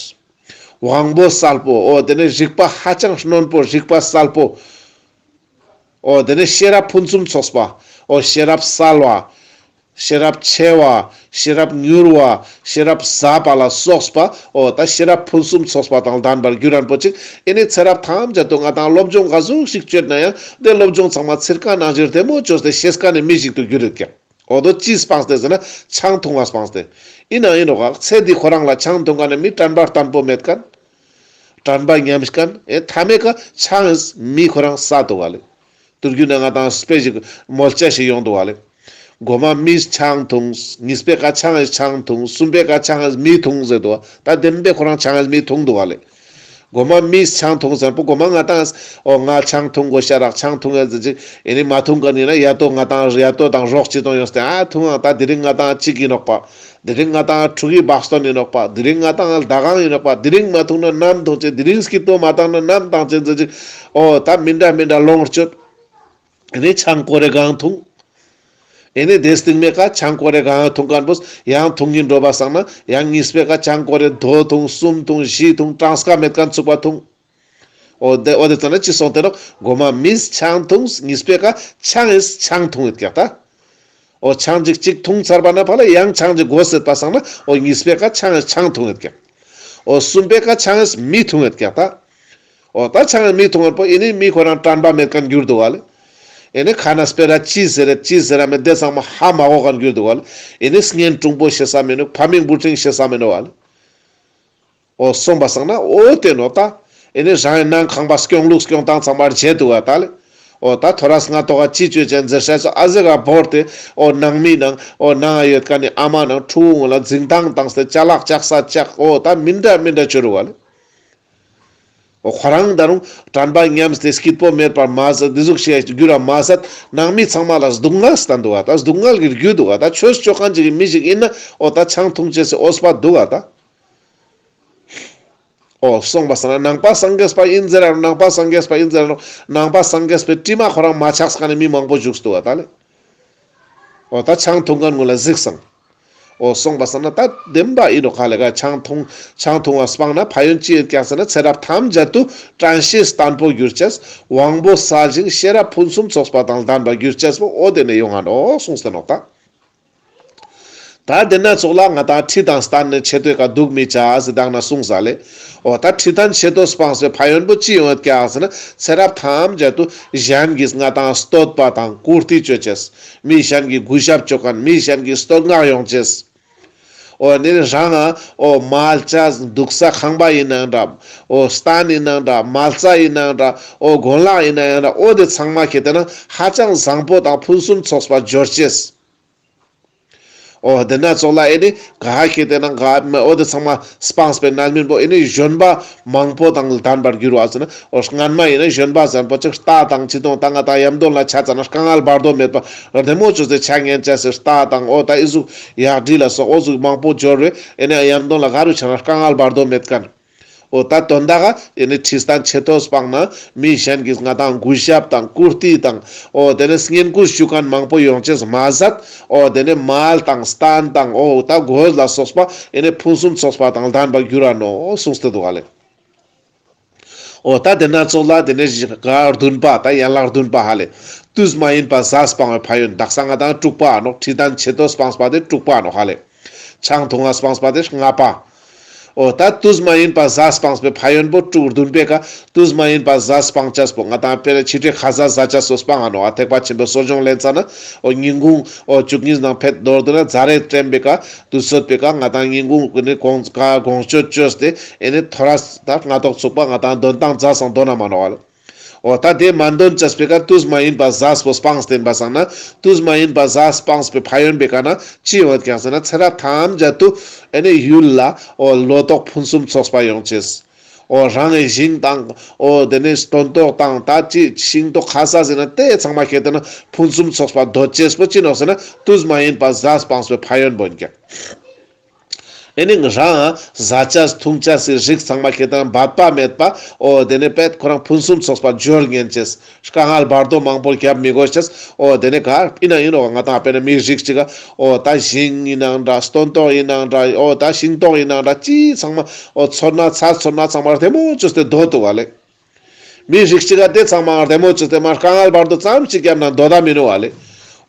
དབང་པོ་གསལ་པོ། འོ་དེ་ནས་རིག་པ་ཧ་ཅང་རྣོན་པོ་རིག་པ་གསལ་པོ། འོ་དེ་ནས་ཤེས་རབ་ཕུན་སུམ་ཚོགས་པ། འོ་ཤེས་རབ་གསལ་བ། ཤེས་རབ་ཆེ་བ། ཤེས་རབ་མྱུར་བ། ཤེས་རབ་ཟབ་པ་ལ་སོགས་པ། འོ་ད་ཤེས་རབ་ཕུན་སུམ་ཚོགས་པ་དང་ལྡན་པར་འགྱུར་རན་པོ་ཅིག། ཨེ་ནི་ཚེ་རབས་ཐམས་ཅད་དུ་ང་ཏང་སློབ་སྦྱོང་ག་ཟུག་ཞིག་བཅོས་ན་ཡང་དེ་སློབ་སྦྱོང་ཚང་མ་ཚིར་ཀ་ནང་བཞིན་བདེ་མོ་བཅོས་ཏེ་ཤེས་མཁན་ནི་མི་ཞིག་ཏུ་འགྱུར་ཡོད་ཀྱག། འོ་དོ་ཅི་སྤངས་ཏེ་ཟེར་ན་ཆང་འཐུང་བ་སྤངས་ཏེ། ཨིན་ན་ཨིན་ནོག་ག་ཚེ་འདི་ཁོ་རང་ལ་ཆང་འཐུང་མཁན་ནི་མི་དྲན་པ་བརྟན་པོ་མེད་མཁན། དྲན་པ་ཉམས་མཁན། ཨེ་མཐའ་མའི་ཀ་ཆང་མི་ཁོ་རང་ཟ་འདུག་ག་ལེ། དུས་རྒྱུན་ན་ང་དང་དཔེ་ཞིག་མོལ་ཆ་ཞིག་ཡོང་འདུག་ག་ལེ། གོ་མ་མིས་ཆང་འཐུང་། གཉིས་པའི་ཀ་ཆང་ངིས་ཆང་འཐུང་། གསུམ་པའི་ཀ་ཆང་ངིས་མི་འཐུང་ཟེར་འདུག་ག་ད་བདེན་པའི་ཁོ་རང་ཆང་ངིས་མི་འཐུང་འདུག་ག་ལེ། གོ་མ་མིས་ཆང་འཐུང་ཟེར་པོ་གོ་མ་ང་དང་འོ་ང་ཆང་འཐུང་དགོས་ཤ་རག་ཆང་འཐུང་ཡ་ཟེར་ཅིག་ཨེ་ནི་མ་འཐུང་མཁན་ཡིན་ན་ཡ་ཏོ་ང་དང་ཡ་ཏོ་དང་རོགས་ཅི་དང་ཡོང་སྟེ་ཨ་འཐུང་ཨང་ད་དེ་རིང་ང་དང་གཅིག་ཡིན་ནོག་པ། དེ་རིང་ང་དང་ཕྲུ་གུའི་བག་སྟོན་ཡིན་ནོག་པ། དེ་རིང་ང་དང་ཟླ་གང་ཡིན་ནོག་པ། དེ་རིང་མ་འཐུང་ན་ནམ་འཐུང་ཅེས། དེ་རིང་སྐྱིད་པོ་མ་བཏང་ན་ནམ་བཏང་ཅེས་ཟེར་ཅིག་འོ་ད་མི་འདྲ་མི་འདྲ་ལོངས་སྤྱོད། ཨེ་ནི་ཆང་ཀོ་རེ་གང་འཐུང་། ཨེ་ནི་དེ་སྟིང་མའི་ཀ་ཆང་ཀོ་རེ་གང་འཐུང་མཁན་པོས་ཡང་འཐུང་གིན་འགྲོ་བ་སང་ན་ཡང་གཉིས་པའི་ཀ་ཆང་ཀོ་རེ་དོ་འཐུང་གསུམ་འཐུང་བཞི་འཐུང་གྲངས་ཀ་མེད་མཁན་ཚུགས་པ་འཐུང་། འོ་དེ་འོ་དེ་ཙ་ན་ཅི་སོང་སྟེ་ནོག་གོ་མ་མིས་ཆང་འཐུང་། གཉིས་པའི་ཀ་ཆང་ངིས་ཆང་འཐུང་ཡོད་ཀྱག་ད། འོ་ཆང་ཅིག་ཅིག་འཐུང་ཚར་བ་ན་ཕ་ལ་ཡང་ཆང་ཅིག་དགོས་ཟེར་པ་སང་ན་འོ་གཉིས་པའི་ཀ་ཆང་ངིས་ཆང་འཐུང་ཡོད་ཀྱག་འོ་གསུམ་པའི་ཀ་ཆང་ངིས་མི་འཐུང་ཡོད་ཀྱག་ད། འོ་ད་ཆང་ངིས་མི་འཐུང་ཡོད་པོ་ཨེ་ནི་མི་ཁོ་རང་དྲན་པ་མེད་མཁན་གྱུར་འདུག་ག་ལེ། ཨེ་ནི་ཁ་ན་སྤེ་ར་ཅི་ཟེར་རེད་ཅི་ཟེར་ར་མེད་དེ་ཚང་མ་ཧ་མ་གོ་མཁན་གྱུར་འདུག་ག་ལེ། ཨེ་ནི་གཉེན་དྲུང་པོ་ཤེས་ས་མེད་ནོག་ཕ་མིང་བུ་ཕྲུག་ཤེས་ས་མེད་ནོག་ག་ལེ། འོ་སོང་པ་སང་ན་འོ་དེ་ནོག་ད། ཨེ་ནི་རང་ཡི་ནང་ཁང་པ་སྐྱོང་ལུགས་སྐྱོང་སྟངས་ཚང་མ་བརྗེད་འདུག་ག་ད་ལེ། འོ་ད་ཐོ་རས་སྔ་ཏོག་ག་ཅི་བཅོས་ཅན་ཟེར་ཤ་ཚོ་ཨ་ཟེ་ག་བོར་ཏེ་འོ་ནང་མི་ནང་འོ་ནང་ཡོད་མཁན་ནི་ཨ་མ་ནང་ཕྲུ་གུ་ལ་འཛིང་སྟངས་བཏང་སྟེ་ཅ་ལག་ཅག་ས་ཅག་འོ་ད་མི་འདྲ་མི་འདྲ་བཅོ་རུ་བ་ལེ། འོ་ཁོ་རང་ད་རུང་དྲན་པ་ཉམས་ཏེ་སྐྱིད་པོ་མེད་པར་མ་ཟད་འདི་ཟུག་ཞིག་རྒྱུ་ར་མ་ཟད་ནང་མི་ཚང་མ་ལ་སྡུག་བསྔལ་སྟན་འདུག་ག་ད། སྡུག་བསྔལ་གྱི་རྒྱུ་འདུག་ག་ད། ཆོས་བཅོ་མཁན་ཅིག་གི་མི་ཞིག་ཡིན་ན་འོ་ད་ཆང་འཐུང་ཅེས་སི་འོས་པ་འདུག་ག་ད། འོ་སོང་པ་སང་ན་ནང་པ་སངས་རྒྱས་པ་ཡིན་ཟེར་ར་ནང་པ་སངས་རྒྱས་པ་ཡིན་ཟེར་ར་ནང་པ་སངས་རྒྱས་པའི་དྲི་མ་ཁོ་རང་མ་ཆགས་མཁན་ནི་མི་མང་པོ་བཞུགས་འདུག་ག་ད་ལེ། འོ་ད་ཆང་འཐུང་མཁན་ངོ་ལ་གཟིགས་སང་། འོ་སོང་པ་སང་ན་ད་བདེན་པ་ཡིན་ནོག་ག་ལེ། ག་ཆང་འཐུང་ཆང་འཐུང་བ་སྤངས་ན་ཕན་ཡོན་ཅི་ཡོད་ཀྱག་ཟེར་ན་ཚེ་རབས་ཐམས་ཅད་དུ་དྲན་ཤེས་བརྟན་པོ་གྱུར་ཅེས། དབང་པོ་གསལ་ཞིང་ཤེས་རབ་ཕུན་སུམ་ཚོགས་པ་དང་ལྡན་པ་གྱུར་ཅེས་པོ་འོ་དེ་ནས་ཡོང་ང་ནོག་གསུངས་ཏེ་ནོག་ད། ད་དེ་ན་ཙོགས་ལ་ང་དང་ཁྲི་དང་སྟན་ནི་ཆེ་ཏོའི་ཀ་འདུག་མི་ཆ་ཟེར་དག་ན་གསུངས་ས་ལེ། འོ་ད་ཁྲི་སྟན་ཆེ་ཏོ་སྤངས་པའི་ཕན་ཡོན་པོ་ཅི་ཡོང་ཡོད་ཀྱག་ཟེར་ན་ཚེ་རབས་ཐམས་ཅད་དུ་གཞན་གྱིས་ང་དང་བསྟོད་པ་དང་བཀུར་སྟི་བཅོ་ཅེས། མི་གཞན་གྱིས་གུས་ཞབས་བཅོ་མཁན་མི་གཞན་གྱིས་བསྟོད་བསྔགས་ཡོང་ཅེས། འོ་ནི་རང་ཨ་འོ་མལ་ཆ་འདུག་ས་ཁང་པ་ཡིན་ནའང་འདྲ། འོ་སྟན་ཡིན་ནའང་འདྲ། མལ་ས་ཡིན་ནའང་འདྲ། འོ་གོན་ལག་ཡིན་ནའང་འདྲ། འོ་དེ་ཚང་མ་ཁྱེར་ཏེ་ན་ཧ་ཅང་བཟང་པོ་དང་ཕུན་སུམ་ཚོགས་པ་འབྱོར་ཅེས། འོ་དེ་ན་ཙོགས་ལ་ཨེ་ནི་ག་ཁྱེར་ཏེ་ན་ག་མེ་འོ་དེ་ཚང་མ་སྤངས་པའི་རྣམ་སྨིན་པོ་ཨེ་ནི་གཞོན་པ་མང་པོ་དང་ལྡན་པར་འགྱུར་བ་ཟེར་ན། འོ་སྔན་མ་ཡིན་ན་གཞོན་པ་ཟེར་པོ་ཅིག་རྟ་དང་ཅི་དང་ད་ང་དང་ཡམ་དོན་ལ་ཆ་ཙ་ན་དཀའ་ངལ་བར་དོ་མེད་པ་བདེ་མོ་བཅོས་ཏེ་ཆ་ཉན་ཅེས་སི་རྟ་དང་འོ་ད་ཨི་ཟུག་ཡག་སྒྲིལ་ལ་སོགས་འོ་ཟུག་མང་པོ་འབྱོར་བས་ཨེ་ནི་ཡམ་དོན་ལ་ག་རུ་ཆ་ན་དཀའ་ངལ་བར་དོ་མེད་མཁན། འོ་ད་དོན་དག་ག་ཨེ་ནི་ཁྲི་སྟན་ཆེ་ཏོ་སྤངས་ན་མི་གཞན་གྱིས་ང་དང་གུས་ཞབས་དང་བཀུར་སྟི་དང་འོ་དེ་ནས་བསྙེན་བཀུར་ཞུ་མཁན་མང་པོ་ཡོང་ཅེས་མ་ཟད། འོ་དེ་ནས་མལ་དང་སྟན་དང་འོ་ད་གོས་ལ་སོགས་པ་ཨེ་ནི་ཕུན་སུམ་ཚོགས་པ་དང་ལྡན་པར་འགྱུར་ར་ནོག་གསུངས་ཏེ་འདུག་ག་ལེ། འོ་ད་དེ་ན་ཙོགས་ལ་དེ་ནས་ག་བདུན་པ་ད་ཡན་ལག་བདུན་པ་ཧ་ལེ། དུས་མ་ཡིན་པ་གཟའ་སྤང་བའི་ཕན་ཡོན། དག་ས་ང་དང་དྲུག་པ་ནོག་ཁྲི་སྟན་ཆེ་ཏོ་སྤངས་པ་དེ་དྲུག་པ་ནོག་ཧ་ལེ། ཆང་འཐུང་བ་སྤངས་པ་དེ་ལྔ་པ། འོ་ད་དུས་མ་ཡིན་པ་གཟའ་སྤངས་པའི་ཕན་ཡོན་པོ་དྲུག་བདུན་པའི་ཀ་དུས་མ་ཡིན་པ་གཟའ་སྤང་ཅེས་པོ་ང་དང་དཔེར་ན་ཕྱི་དྲོའི་ཁ་ཟས་ཟ་ཅེས་སོ་སྤང་ང་ནོག་ཨ། ཐེག་པ་ཆེན་པོའི་གསོ་སྦྱོང་ལེན་ཙ་ན་འོ་ཉིན་གུང་འོ་བཅུ་གཉིས་ནང་ཕེད་མདོར་བསྡུ་ན་ཛ་རེ་དྲན་པའི་ཀ་དུས་ཚོད་པའི་ཀ་ང་དང་ཉིན་གུང་གི་ནི་གོང་ཀ་གོང་ཆོད་བཅོས་ཏེ་ཨེ་ནི་ཐོ་རས་ད་སྔ་ཏོག་ཚུགས་པ་ང་དང་འདོན་སྟངས་མཛད་སང་འདོན་ན་མ་ནོག་ཨ། འོ་ད་དེ་མ་འདོན་ཅེས་པའི་ཀ་དུས་མ་ཡིན་པ་གཟའ་པོ་སྤངས་ཏེ་ཡིན་པ་སང་ན་དུས་མ་ཡིན་པ་གཟའ་སྤངས་པའི་ཕན་ཡོན་པའི་ཀ་ན་ཅི་ཡོད་ཀྱག་ཟེར་ན་ཚེ་རབས་ཐམས་ཅད་དུ་ཨེ་ནི་ཡུལ་ལ་འོ་ལོ་ཏོག་ཕུན་སུམ་ཚོགས་པ་ཡོང་ཅེས། འོ་རང་གི་ཞིང་དང་འོ་དེ་ནས་སྟོན་ཐོག་དང་ད་ཅི་ཤིང་ཏོག་ཁ་ཟས་ཟེར་ན་དེ་ཚང་མ་ཁྱེར་ཏེ་ན་ཕུན་སུམ་ཚོགས་པ་འདོད་ཅེས་པོ་ཅི་ནོག་ཟེར་ན་དུས་མ་ཡིན་པ་གཟའ་སྤངས་པའི་ཕན་ཡོན་པོ་ཡིན་ཀྱག་ཨེ་ནི་རང་ཟ་ཅེས་འཐུང་ཅེས་སི་རིགས་ཚང་མ་ཁྱེར་ཏེ་ན་འབད་པ་མེད་པ་འོ་དེ་ནས་པད་ཁོ་རང་ཕུན་སུམ་ཚོགས་པ་འབྱོར་ཉན་ཅེས། དཀའ་ངལ་བར་དོ་མང་པོ་རྒྱབ་མི་དགོས་ཅེས། འོ་དེ་ནས་ག་ཨིན་ན་ཨིན་ནོག་ང་དང་དཔེར་ན་མི་རིགས་གཅིག་ག་འོ་ད་ཞིང་ཡིན་ནའང་འདྲ་སྟོན་ཐོག་ཡིན་ནའང་འདྲ་འོ་ད་ཤིང་ཏོག་ཡིན་ནའང་འདྲ་ཅི་ཚང་མ་འོ་ཚོད་ན་ཚ་ཚོད་ན་ཚང་མ་བདེ་མོ་བཅོས་ཏེ་སྡོད་འདུག་ག་ལེ། མི་རིགས་གཅིག་ག་དེ་ཚང་མ་བདེ་མོ་བཅོས་ཏེ་མ་དཀའ་ངལ་བར་དོ་ཙམ་ཞིག་རྒྱབ་ན་སྡོད་ད་མི་ནུག་ག་ལེ།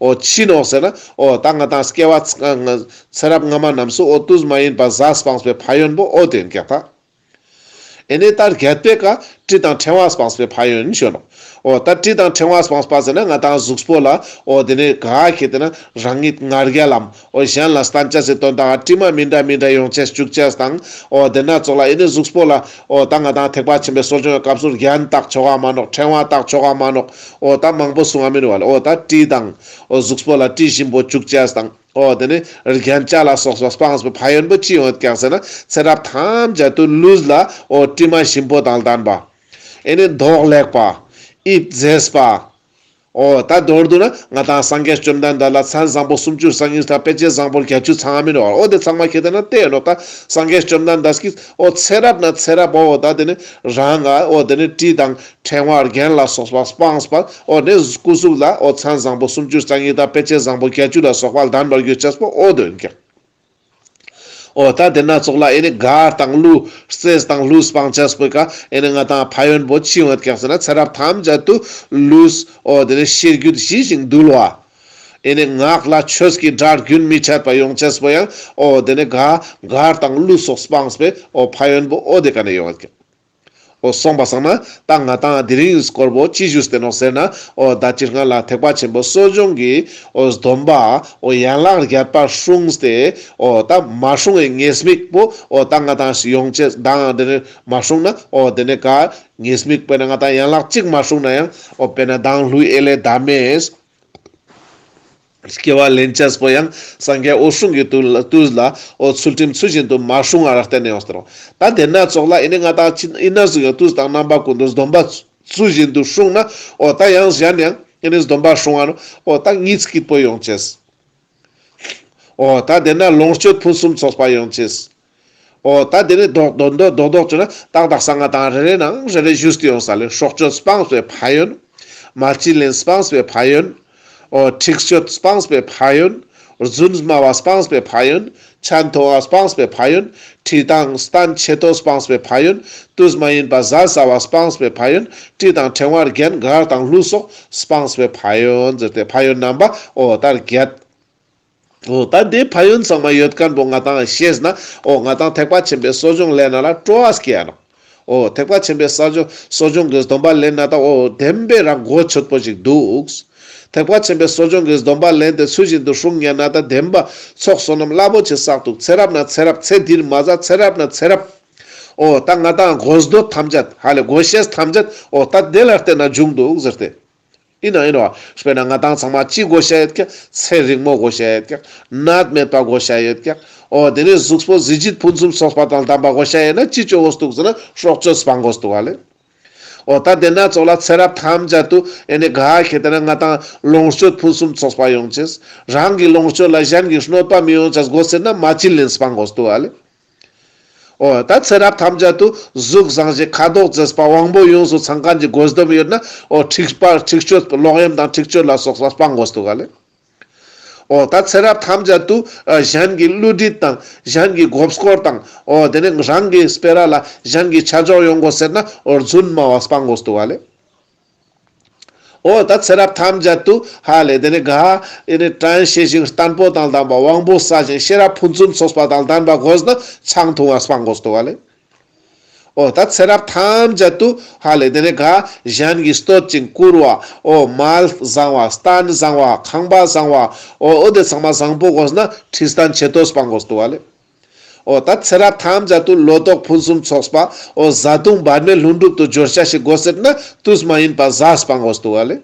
འོ་ཅི་ནོག་ཟེར་ན་འོ་ད་ང་དང་སྐྱེ་བ་ཚ་ཚེ་རབས་སྔ་མ་རྣམས་སུ་འོ་དུས་མ་ཡིན་པ་གཟའ་སྤངས་པའི་ཕན་ཡོན་པོ་འོ་དེ་ཡིན་ཀྱག་ད། ཨེ་ནེ་ད་བརྒྱད་པའི་ཀ་དྲི་དང་ཕྲེང་བ་སྤངས་པའི་ཕན་ཡོན་ཞུ་ནོག། འོ་ད་དྲི་དང་ཕྲེང་བ་སྤངས་པ་ཟེར་ན་ང་ཏང་གཟུགས་པོ་ལ་འོ་དེ་ནེ་ག་ཁེ་ཏེ་ན་རང་ཉིད་ང་རྒྱལ་ལམ། འོ་གཞན་ལ་སྟན་ཅེས་སི་དོན་དག་དྲི་མ་མི་འདྲ་མི་འདྲ་ཡོང་ཅེས་བཅུག་ཅེས་དང་། འོ་དེ་ན་ཙོགས་ལ་ཨེ་ནེ་གཟུགས་པོ་ལ་འོ་ད་ང་ཏང་ཐེག་པ་ཆེན་པོའི་གསོ་སྦྱོང་གི་སྐབས་སུ་རྒྱན་བཏགས་ཆོག་ག་མ་ནོག། ཕྲེང་བ་བཏགས་ཆོག་ག་མ་ནོག། འོ་ད་མང་པོ་གསུང་བ་མི་རུང་བ་ལེ། འོ་ད་དྲི་དང་འོ་གཟུགས་པོ་ལ་དྲི་ཞིམ་པོ་བཅུག་ཅེས་དང་། འོ་དེ་ནེ་རྒྱན་ཆ་ལ་སོགས་པ་སྤངས་པའི་ཕན་ཡོན་པོ་ཅི་ཡོང་ཀྱག་ཟེར་ན། ཚེ་རབས་ཐམས་ཅད་དུ་ལུས་ལ་འོ་དྲི་མ་ཞིམ་པོ་དང་ལྡན་པ། ཨེ་ནེ་མདོག་ལེགས་པ། དབྱིབས་མཛེས་པ། འོ་ད་མདོར་བསྡུ་ན་ང་ཏང་སངས་རྒྱས་བཅོམ་ལྡན་འདས་ལ་མཚན་བཟང་པོ་སུམ་ཅུ་རྩ་གཉིས་དང་དཔེ་བྱད་བཟང་པོ་བརྒྱད་ཅུ་ཚང་མ་མི་ནོག། འོ་དེ་ཚང་མ་ཁེ་ཏེ་ན་དེ་ཡོད་ནོག། ད་སངས་རྒྱས་བཅོམ་ལྡན་འདས་ཀྱིས་འོ་ཚེ་རབས་ན་ཚེ་རབས་འོ་ད་དེ་ནེ་རང་ང་འོ་དེ་ནེ་དྲི་དང་ཕྲེང་བ་རྒྱན་ལ་སོགས་པ་སྤངས་པ། འོ་ནེ་སྐུ་གཟུགས་ལ་འོ་མཚན་བཟང་པོ་སུམ་ཅུ་རྩ་གཉིས་དང་དཔེ་བྱད་བཟང་པོ་བརྒྱད་ཅུ་ལ་སོགས་པ་ལྡན་པར་གྱུར་ཅེས་པོ་འོ་དོན་ཀྱང་། འོ་ད་དེ་ན་ཙོགས་ལ་ཨེ་ནེ་གར་དང་གླུ། རྩེས་དང་གླུ་སྤང་ཅེས་པོའི་ཀ་ཨེ་ནེ་ང་ཏང་ཕན་ཡོན་པོ་ཅི་ཡོང་ཀྱག་ཟེར་ན། ཚེ་རབས་ཐམས་ཅད་དུ་ལུས་འོ་དེ་ནེ་ཤེས་རྒྱུད་ཞི་ཞིང་དུལ་བ། ཨེ་ནེ་ངག་ལ་ཆོས་ཀྱི་སྒྲ་རྒྱུན་མི་ཆད་པ་ཡོང་ཅེས་པོ་ཡང་འོ་དེ་ནེ་ག་གར་དང་གླུ་སོགས་སྤངས་པའི་འོ་ཕན་ཡོན་པོ་འོ་དེ་ཀ་ནེ་ཡོང་ཀྱག། འོ་སོང་པ་སང་ན་ད་ང་ཏང་དེ་རིང་སྐོར་པོ་ཅི་ཞུས་ཏེ་ནོག་ཟེར་ན། འོ་ད་སྤྱིར་ང་ལ་ཐེག་པ་ཆེན་པོའི་གསོ་སྦྱོང་གི་འོ་སྡོམ་པ་འོ་ཡན་ལག་བརྒྱད་པ་སྲུངས་ཏེ། འོ་ད་མ་སྲུང་བའི་ཉེས་དམིགས་པོ་འོ་ད་ང་ཏང་ཡོང་ཅེས་དང་དེ་ནེ་མ་སྲུང་ན་འོ་དེ་ནེ་ག་ཉེས་དམིགས་དཔེར་ན་ང་ཏང་ཡན་ལག་གཅིག་མ་སྲུང་ན་ཡང་འོ་དཔེར་ན་དང་ལུས་ཨེ་ལས་འདའ་མེད། སྐྱེ་བ་ལེན་ཅེས་པོ་ཡང་སངས་རྒྱས་འོད་སྲུང་གི་དུས་ལ་དུས་ལ་འོ་ཚུལ་ཁྲིམས་ཚུལ་བཞིན་དུ་མ་སྲུང་བ་ར་བརྟེན་ནེ་ཡོངས་ཏེ་རོ། ད་དེ་ན་ཙོགས་ལ་ཨེ་ནེ་ང་ཏང་ཅི་ཨིན་ན་ཟུག་ཡང་དུས་དང་རྣམ་པ་ཀུན་ཏུ་སྡོམ་པ་ཚུལ་བཞིན་དུ་སྲུང་ན། འོ་ད་ཡང་གཞན་ཡང་ཨེ་ནེ་སྡོམ་པ་སྲུང་བ་ནོ། འོ་ད་གཉིད་སྐྱིད་པོ་ཡོང་ཅེས། འོ་ད་དེ་ན་ལོངས་སྤྱོད་ཕུན་སུམ་ཚོགས་པ་ཡོང་ཅེས། འོ་ད་དེ་ནེ་རྡོག་རྡོག་རྡོག་རྡོག་རྡོག་བཅོས་ན་ཏག་ཏག་ས་ང་ཏང་རེ་རེ་ནང་རེ་རེ་ཞུས་ཏེ་ཡོང་ས་ལེ། སྲོག་གཅོད་སྤངས་པའི་ཕན་ཡོན། མལ་ཆས་ལེན་སྤངས་པའི་ཕན་ཡོན། འོ་འཁྲིག་སྤྱོད་སྤངས་པའི་ཕན་ཡོན། རྫུན་སྨྲ་བ་སྤངས་པའི་ཕན་ཡོན། ཆང་འཐུང་བ་སྤངས་པའི་ཕན་ཡོན། དྲི་དང་སྟན་ཆེ་ཏོ་སྤངས་པའི་ཕན་ཡོན། དུས་མ་ཡིན་པ་བཟའ་ཟ་བ་སྤངས་པའི་ཕན་ཡོན། དྲི་དང་ཕྲེང་བ་རྒྱན་གར་དང་གླུ་སོགས་སྤངས་པའི་ཕན་ཡོན་ཟེར་ཏེ་ཕན་ཡོན་རྣམ་པ་འོ་ད་བརྒྱད། འོ་ད་དེ་ཕན་ཡོན་ཚང་མ་ཡོད་མཁན་པོ་ང་ཏང་ཤེས་ན། འོ་ང་ཏང་ཐེག་པ་ཆེན་པོའི་གསོ་སྦྱོང་ལེན་ན་ལ་སྤྲོ་བ་སྐྱེ་ཡ་ནོག། འོ་ཐེག་པ་ཆེན་པོའི་གསོ་སྦྱོང་གསོ་སྦྱོང་གི་སྡོམ་པ་ལེན་ན་ད་འོ་བདེན་པའི་རང་གོ་ཆོད་པོ་ཞིག་འདུག། ཐེག་པ་ཆེན་པོའི་གསོ་སྦྱོང་གི་སྡོམ་པ་ལེན་ཏེ་ཚུལ་བཞིན་དུ་སྲུང་ཉན་ན་ད་བདེན་པ་ཚོགས་བསོད་ནམས་རླབས་པོ་ཆེ་བསགས་འདུག། ཚེ་རབས་ན་ཚེ་རབས་ཚེ་འདིར་མ་ཟད་ཚེ་རབས་ན་ཚེ་རབས། འོ་ད་ང་ཏང་དགོས་འདོད་ཐམས་ཅད་ཧ་ལེ་དགོས་ཤེས་ཐམས་ཅད་འོ་ད་དེ་ལ་བརྟེན་ན་འབྱུང་འདུག་ཟེར་ཏེ། ཨིན་ན་ཨིན་ན་བ། དཔེར་ན་ང་ཏང་ཚང་མ་ཅི་དགོས་ཤེས་ཡོད་ཀྱག། ཚེ་རིང་མོ་དགོས་ཤེས་ཡོད་ཀྱག། ནད་མེད་པ་དགོས་ཤེས་ཡོད་ཀྱག། འོ་དེ་ནེ་གཟུགས་པོ་གཟི་བརྗིད་ཕུན་སུམ་ཚོགས་པ་དང་ལྡན་པ་དགོས་ཤེས་ཡོད་ན་ཅི་བཅོ་དགོས་འདུག་ཟེར་ན་སྲོག་གཅོད་སྤང་དགོས་འདུག་ག་ལེ། འོ་ད་དེ་ན་ཙོགས་ལ་ཚེ་རབས་ཐམས་ཅད་དུ་ཨེ་ནེ་ག་ཁེ་ཏེ་ན་ང་ཏང་ལོངས་སྤྱོད་ཕུན་སུམ་ཚོགས་པ་ཡོང་ཅེས། རང་གི་ལོངས་སྤྱོད་ལ་གཞན་གྱི་གནོད་པ་མི་ཡོང་ཅེས་དགོས་ཟེར་ན་མལ་ཆས་ལེན་སྤང་དགོས་འདུག་ག་ལེ། འོ་ད་ཚེ་རབས་ཐམས་ཅད་དུ་གཟུགས་བཟང་ཞིང་ཁ་དོག་མཛེས་པ་དབང་པོ་ཡོངས་སུ་ཚང་མཁན་གྱི་དགོས་འདོད་ཡོད་ན། འོ་འཁྲིག་པ་འཁྲིག་སྤྱོད་ལོག་གཡེམ་དང་འཁྲིག་སྤྱོད་ལ་སོགས་པ་སྤང་དགོས་འདུག་ག་ལེ། འོ་ད་ཚེ་རབས་ཐམས་ཅད་དུ་ཨ་གཞན་གྱི་བསླུ་བྲིད་དང་གཞན་གྱི་མགོ་སྐོར་དང་། འོ་དེ་ནེ་རང་གི་སྤེ་ར་ལ་གཞན་གྱི་ཆ་འཇོག་ཡོང་དགོས་ཟེར་ན་འོ་རྫུན་སྨྲ་བ་སྤང་དགོས་འདུག་ག་ལེ། འོ་ད་ཚེ་རབས་ཐམས་ཅད་དུ་ཧ་ལེ་དེ་ནེ་ག་ཨེ་ནེ་དྲན་ཤེས་ཤིང་བརྟན་པོ་དང་ལྡན་པ་དབང་པོ་གསལ་ཞིང་ཤེས་རབ་ཕུན་སུམ་ཚོགས་པ་དང་ལྡན་པ་དགོས་ན་ཆང་འཐུང་བ་སྤང་དགོས་འདུག་ག་ལེ། འོ་ད་ཚེ་རབས་ཐམས་ཅད་དུ་ཧ་ལེ་དེ་ནེ་ག་གཞན་གྱི་བསྟོད་ཅིང་བཀུར་བ། འོ་མལ་བཟང་བ་སྟན་བཟང་བ་ཁང་པ་བཟང་བ། འོ་འོ་དེ་ཚང་མ་བཟང་པོ་དགོས་ན་ཁྲི་སྟན་ཆེ་ཏོ་སྤང་དགོས་འདུག་ག་ལེ། འོ་ད་ཚེ་རབས་ཐམས་ཅད་དུ་ལོ་ཏོག་ཕུན་སུམ་ཚོགས་པ། འོ་བཟའ་བཏུང་བར་མའི་ལྷུན་གྲུབ་ཏུ་འབྱོར་བྱ་ཞིག་དགོས་ཟེར་ན་དུས་མ་ཡིན་པ་བཟའ་སྤང་དགོས་འདུག་ག་ལེ།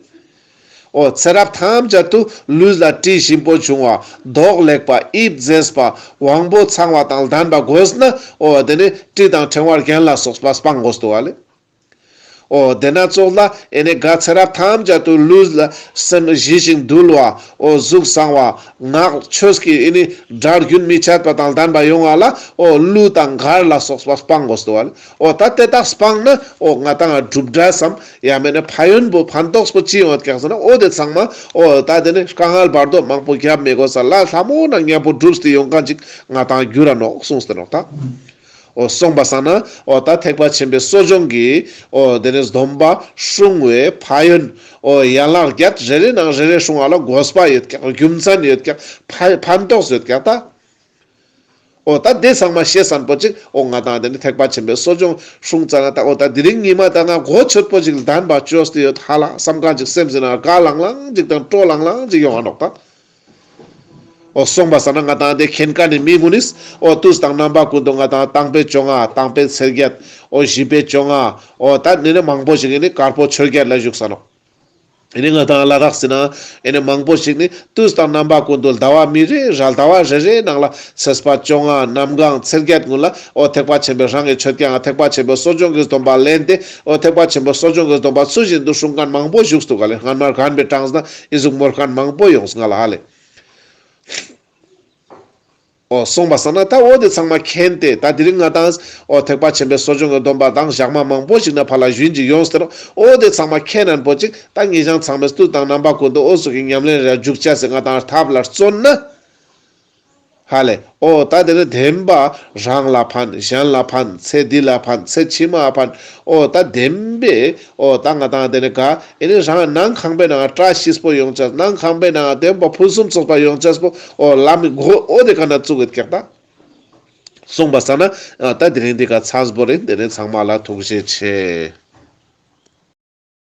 འོ་ཚེ་རབས་ཐམས་ཅད་དུ་ལུས་ལ་དྲི་ཞིམ་པོ་བྱུང་བ། མདོག་ལེགས་པ། དབྱིབས་མཛེས་པ། དབང་པོ་ཚང་བ་དང་ལྡན་པ་དགོས་ན། འོ་དེ་ནེ་དྲི་དང་ཕྲེང་བ་རྒྱན་ལ་སོགས་པ་སྤང་དགོས་འདུག་ག་ལེ། འོ་དེ་ན་ཙོགས་ལ་ཨེ་ནེ་ག་ཚེ་རབས་ཐམས་ཅད་དུ་ལུས་ལ་སེམས་ཞི་ཞིང་དུལ་བ། འོ་གཟུགས་བཟང་བ། ངག་ཆོས་ཀྱི་ཨེ་ནེ་སྒྲ་རྒྱུན་མི་ཆད་པ་དང་ལྡན་པ་ཡོང་བ་ལ་འོ་གླུ་དང་གར་ལ་སོགས་པ་སྤང་དགོས་འདུག་ག་ལེ། འོ་ད་དེ་དག་སྤངས་ན་འོ་ང་ཏང་གྲུབ་འབྲས་སམ་ཡང་མེད་ན་ཕན་ཡོན་པོ་ཕན་ཐོགས་པོ་ཅི་ཡོང་ཀྱག་ཟེར་ན། འོ་དེ་ཚང་མ་འོ་ད་དེ་ནེ་དཀའ་ངལ་བར་དོ་མང་པོ་རྒྱབ་མི་དགོས་ས་ལ་ལྷ་མོ་ན་མཉམ་པོ་གྲུབ་སྟེ་ཡོང་མཁན་ཅིག་ང་ཏང་འགྱུར་ར་ནོག་གསུངས་ཏེ་ནོག་ད། འོ་སོང་པ་སང་ན་འོ་ད་ཐེག་པ་ཆེན་པོའི་གསོ་སྦྱོང་གི་འོ་དེ་ནེ་སྡོམ་པ་སྲུང་བའི་ཕན་ཡོན། འོ་ཡན་ལག་བརྒྱད་རེ་རེ་ནང་རེ་རེ་སྲུང་བ་ལ་དགོས་པ་ཡོད་ཀྱག། རྒྱུ་མཚན་ཡོད་ཀྱག། ཕ་ཕན་ཐོགས་ཡོད་ཀྱག་ད། འོ་ད་དེ་ཚང་མ་ཤེས་སན་པོ་ཅིག་འོ་ང་དང་དེ་ནི་ཐེག་པ་ཆེན་པོའི་གསོ་སྦྱོང་སྲུང་ཙ་ན་ད་འོ་ད་དེ་རིང་ཉི་མ་ད་ང་གོ་ཆོད་པོ་ཅིག་ལྡན་པ་ཅོས་ཏེ་ཡོད་ཧ་ལ་བསམ་མཁན་ཅིག་སེམས་ཟིན་ན་དགའ་ལང་ལང་ཅིག་དང་སྤྲོ་ལང་ལང་ཅིག་ཡོང་ང་ནོག་ད། འོ་སོང་པ་སང་ན་ང་དང་དེ་མཁྱེན་མཁན་ནི་མི་གུན་ནིས་འོ་དུས་དང་རྣམ་པ་ཀུན་ཏུ་ང་དང་དང་པོའི་བཅོ་ལྔ་དང་པོའི་ཚེས་བརྒྱད་འོ་བཞི་པའི་བཅོ་ལྔ་འོ་ད་ནི་ནི་མང་པོ་ཞིག་ནི་དཀར་པོ་ཆོས་བརྒྱད་ལ་བཞུགས་ས་ནོག་ཨེ་ནི་ང་དང་ལ་དྭགས་སི་ནང་ཨེ་ནི་མང་པོ་ཞིག་ནི་དུས་དང་རྣམ་པ་ཀུན་ཏུ་ཟླ་བ་མི་རེ་ར་ཟླ་བ་རེ་རེའི་ནང་ལ་ཚེས་པ་བཅོ་ལྔ་གནམ་གང་ཚེས་བརྒྱད་ཀུན་ལ་འོ་ཐེག་པ་ཆེན་པོའི་རང་གི་ཆོས་ཀྱང་ཐེག་པ་ཆེན་པོའི་གསོ་སྦྱོང་གི་སྡོམ་པ་ལེན་ཏེ་འོ་ཐེག་པ་ཆེན་པོའི་གསོ་སྦྱོང་གི་སྡོམ་པ་ཚུལ་བཞིན་དུ་སྲུང་མཁན་མང་པོ་བཞུགས་འདུག་ག་ལེ། སྔན་མ་རྒན་པའི་གྲངས་ན་ཨི་ཟུག་མོལ་མཁན་མང་པོ་ཡོངས་ང་ལ་ཧ་ལེ། འོ་སོང་པ་སང་ན་ད་འོ་དེ་ཚང་མ་མཁྱེན་ཏེ་ད་དེ་རིང་ང་དང་འོ་ཐེག་པ་ཆེན་པོའི་གསོ་སྦྱོང་གི་སྡོམ་པ་དང་ཞག་མ་མང་པོ་ཞིག་ན་ཕར་ལ་ཞུན་ཅིག་ཡོངས་ཏེ་རོ། འོ་དེ་ཚང་མ་མཁྱེན་ནན་པོ་ཅིག་ད་ངེད་ཅག་ཚང་མས་དུས་དང་རྣམ་པ་ཀུན་ཏུ་འོ་ཟུག་གི་ཉམས་ལེན་ར་འཇུག་ཅེས་སི་ང་དང་ཐབས་ལ་བརྩོན་ན། ཧ་ལེ། འོ་ད་དེ་ནི་བདེན་པ་རང་ལ་ཕན་གཞན་ལ་ཕན་ཚེ་འདི་ལ་ཕན་ཚེ་ཕྱི་མ་ཕན། འོ་ད་བདེན་པའི་འོ་ད་ང་དང་དེ་ནི་ག་ཨེ་ནི་རང་ནང་ཁང་པའི་ནང་བཀྲ་ཤིས་པོ་ཡོང་ཅེས་ནང་ཁང་པའི་ནང་བདེན་པ་ཕུན་སུམ་ཚོགས་པ་ཡོང་ཅེས་པོ་འོ་ལམ་མི་གོ་འོ་དེ་ག་ན་བཙུགས་ཡོད་ཀྱག་ད། སོང་པ་སང་ན་ད་དེ་རིང་འདི་ག་ཚམས་པོ་རེད། དེ་ནི་ཚང་མ་ལ་ཐུགས་རྗེ་ཆེ།